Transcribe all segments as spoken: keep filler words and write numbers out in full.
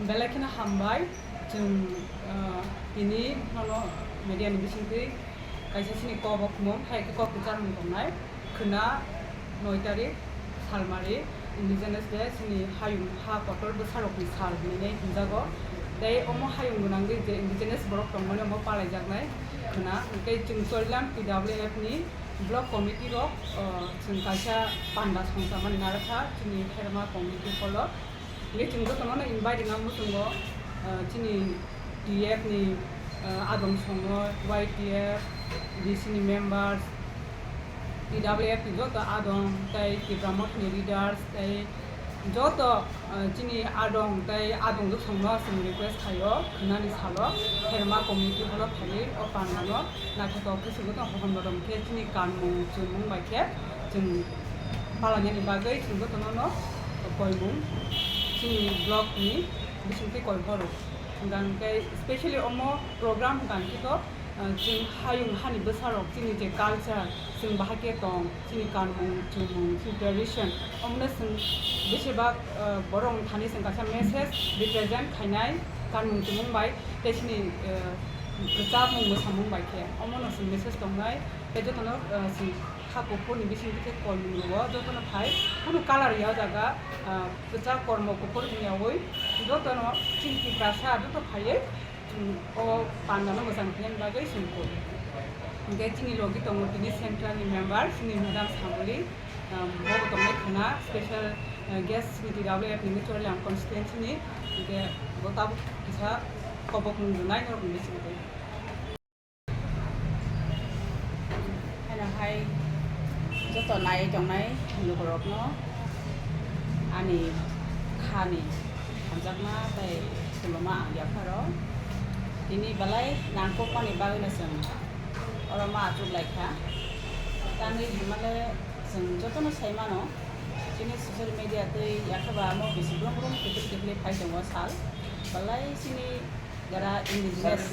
Belai kheno hambai, chwng, ah, tini nono media ni bisingtwi kaisa chini kok bo khumung, hai khe kok kwcharmung tongnai. Khwna noi tarik Salmari Indigenous Day, chini hayung ha kotor bwsarokni sal hinwi hinjago. Tei omo hayung gwnangwi je indigenous borok tongmani omo palaijaknai khwna. Tei chwng Chorilam T W F ni block committee rok, ah, chwng kaisa panda songchamani narwkha chini Herma community hall o. Hingke chwng jotono no invite ringna muchungo, ah, chini T F ni, ah, adong songo, Y T F, D C ni members, T W F ni joto adong, tei Tipra Motha ni leaders, tei joto, ah, chini adong tei adong joto songno chwng request khaio, khwnani salo Herma community hall o phaiwi o pandano naithotok khe chwng joto hohom bodom khe chini kanmung chumung bai khe chwng palainani bagwi chwng jotono no koimung chini block ni bisingtwi koi horo. Hwnkha hwnkhe specially omo program hwnkha hwnkhe to, ah, chwng hayung hani bwsarok chini je culture chwng bahai khe tong, chini kanmung chumung chini tradition omono chwng besibak, ah, borok wng thani chwng kaisa message represent khainai kanmung chumung bai tei chini, ah, rwchapmung mwsamung bai khe omono chwng message tongnai tei jotono, ah, chwng kha kuphurni bisingtwi khe koimung rwo, jotono phai kunu colour ya o jaga, ah, kwchak kormo kuphur wngyawi jotono chini Tiprasa joto phaiwi, um, o pandano mwchang khlaina bagwi chwng koi. Hwnkhe chini logi tongo tini central ni member chini madam Samuli, um, bobo tongnai khwna special, uh, guest chini T W F ni Chorilam constituency ni, hwnkhe bo tabuk kisa kobok nung rwnai norokni bisingtwi. Haino hai joto naiwi tongnai lukurokno ani khani hamjakma tei khuluma ang yapharo. Tini belai nangkukmani bagwino chwng oro ma achuk lai kha. Tamni hwnmale chwng jotono sai mano, chini social media tei yakheba mo bisi brum brum kiphil kiphilwi phai tongo sal. Belai chini jara indigenous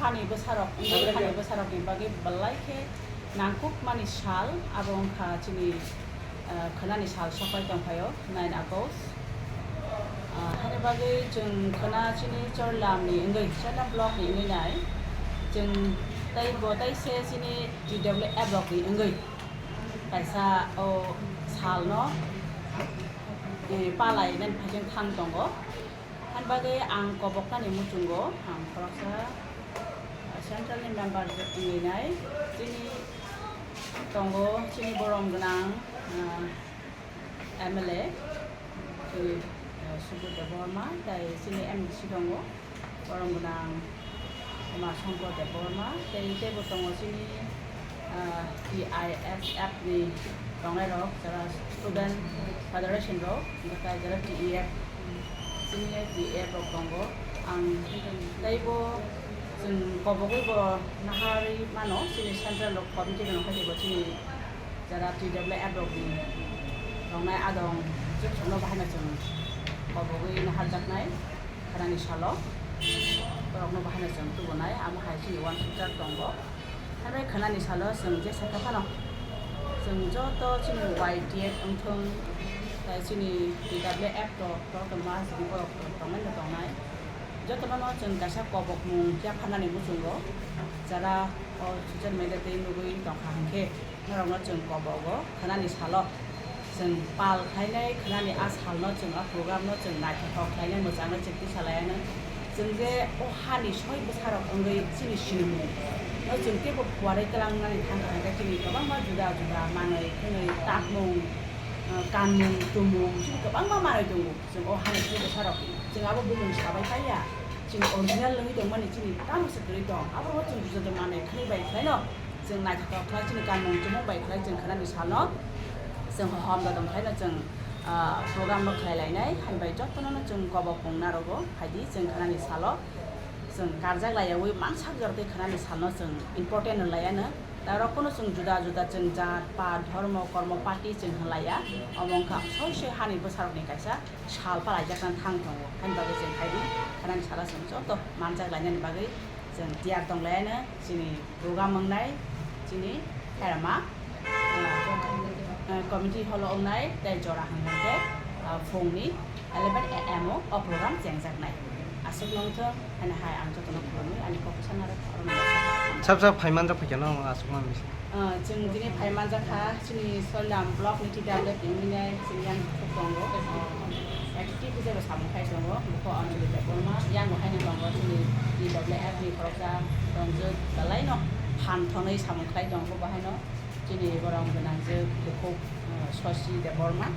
hani bwsarok, wngwi hani bwsarokni bagwi belai khe nangkukmani sal, abo wngkha chini, ah, khwnani sal sokpai tongphaio, nine August. Ah, haini bagwi chwng khwna chini Chorilamni wngwi, Chorilam blockni wngwi nai, chwng tei bo tei se chini T W F rokni wngwi kaisa o salno, eh, palai nani phaikhe thang tongo. Haini bagwi ang koboknani muchungo, ang khoroksa, ah, central ni member wngwi nai. Chini tongo, chini borom gwnang, ah, M L A, chini, ah, Subudh Debbarma, tei chini M D C tongo, borom gwnang Uma Shankar Debbarma, tei teibo tongo chini, ah, T I S F ni tongnairok, jara student federation rok, hwnkhe jara T E F, chini T E F rok tongo. Ang teibo chwng kobogwi bo naharwi mano, chini central rok committee rok nokha teibo chini jara T W F rokni tongnai adong, jwkno bahaino chwng kobogwi naharjaknai. Khwnani salo borokno bahaino chwng tubunai, amo hai chini uansukjak tongo. Habai khwnani salo chwng jesa khe phano chwng joto chini Y T F wngthung, tai chini T W F rok, borok tongma chwng borok tongnaino tongnai. Jotono chwng kaisa kobokmung yapharnani muchungo, jara o social media tei nugwi tongkha hinkhe. Norokno chwng kobogo khwnani salo chwng pal khlainai, khwnani a salno chwng a program no chwng naithothok khlainai, mwchangno chwng tisa laianw. Chwng je o hani soi bwsarok wngwi chini sinimung no chwng teibo phuarwi twlangnani thangkha, hwnkhe chini kwbangma juda juda manwi khwnwi takmung, ah, kanmung chumung chini kwbangma manwi tongo. Chwng o hani soi bwsarok chwng abo bumung sabai paiya, chini original wngwi tongmani chini tamo se kwrwi tong, abo chwng juda juda manwi khwnwi bai khlaino. Chwng naithotok khlai chini kanmung chumung bai khlai chwng khwnani salno chwng hohom dodom khlaino chwng, ah, program no khlai lainai, hai bai jotono no chwng kobokmung narogo, phaidi chwng khwnani salo chwng karjak laiyawi mansak jora tei khwnani salno chwng important rw laianw. Norok phano chwng juda juda chwng jat, pat, dhormo, kormo, party chwng hwnlaiya, omo wngkha soi soi hani bwsarokni kaisa sal palaijaknani thang tongo, haini bagwi chwng phaidi khwnani salo chwng joto manjak lainani bagwi chwng tiyar tong laianw. Chini program wngnai chini Herma, ah, ah, community hall o wngnai tei jora hwnkhe, Phungni eleven A M o o program chengjaknai. Aswk nongthok, ani hai ang jotono khulumwi, ani kok sana rok oro nongthok. Sab sab phaimanjak phaikha no aswk man bisa. Ah, chwng tini phaimanjak kha, chini Soilam block ni T W F ni nai chini yang khuk tongo. Ah, active hisabe samung khai tongo, bukho Anjali Debbarma, yang bo haino tongo chini T W F ni khoroksa tongjwk, belai no ham thonwi samung khai tongo bo haino. Chini borok gwnangjwk bukhuk, uh, Sosi Debbarma,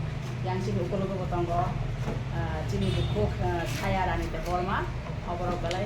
yang chini ukologo bo tongo, uh, chini bukhuk, uh, Saya Rani Debbarma, oborok belai